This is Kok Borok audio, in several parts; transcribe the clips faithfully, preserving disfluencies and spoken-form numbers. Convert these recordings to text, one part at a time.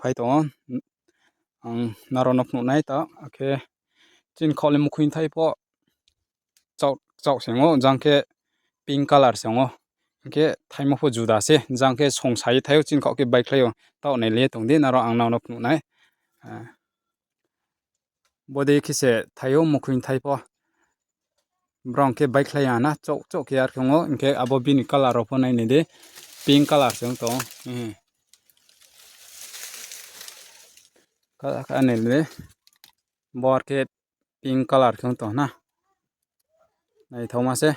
phai tongo. Ang norokno phunuknai ta, akhe chini khokni mukhung thai pho chok chok se wngo, jang khe pink colour se wngo. Hinkhe thaimo pho juda se, jang khe song sai thaio, chini khok khe bai khlaio. Taoh nai le tong di, norok ang nono phunuknai. Ah. Bode khe se thaio mukhung thai pho. Borok khe bai khlai ya na, chok chok khe ar khe wngo, hinkhe abo bini colour rok pho nai nai di, pink colour se wng tong. Hmm. Ka, ka nai le. Bo ar khe pink colour khe wng tong na. Naithokma se.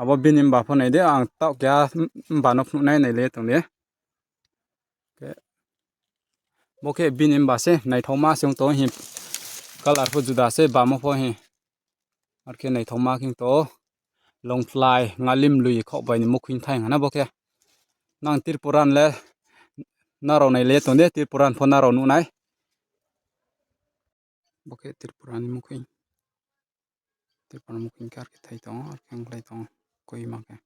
Abo bini wngba pho nai di, ang taoh keha wngba no phunuknai nai le tong di. Khe bo khe bini wngba se, naithokma se wng tong hi, colour pho juda se, bamo pho hi. Ar khe naithokma khe wng tong, longphlai, ngalim lui, khok bai ni mukhung thai hwnna bo khe. Nang Tripura ni le, norok nai le tong di, Tripura ni pho norok nuknai. Bo khe Tripura ni mukhung. Tripura ni mukhung khe ar khe thai tongo, ar khe wng lai tongo, koima khe.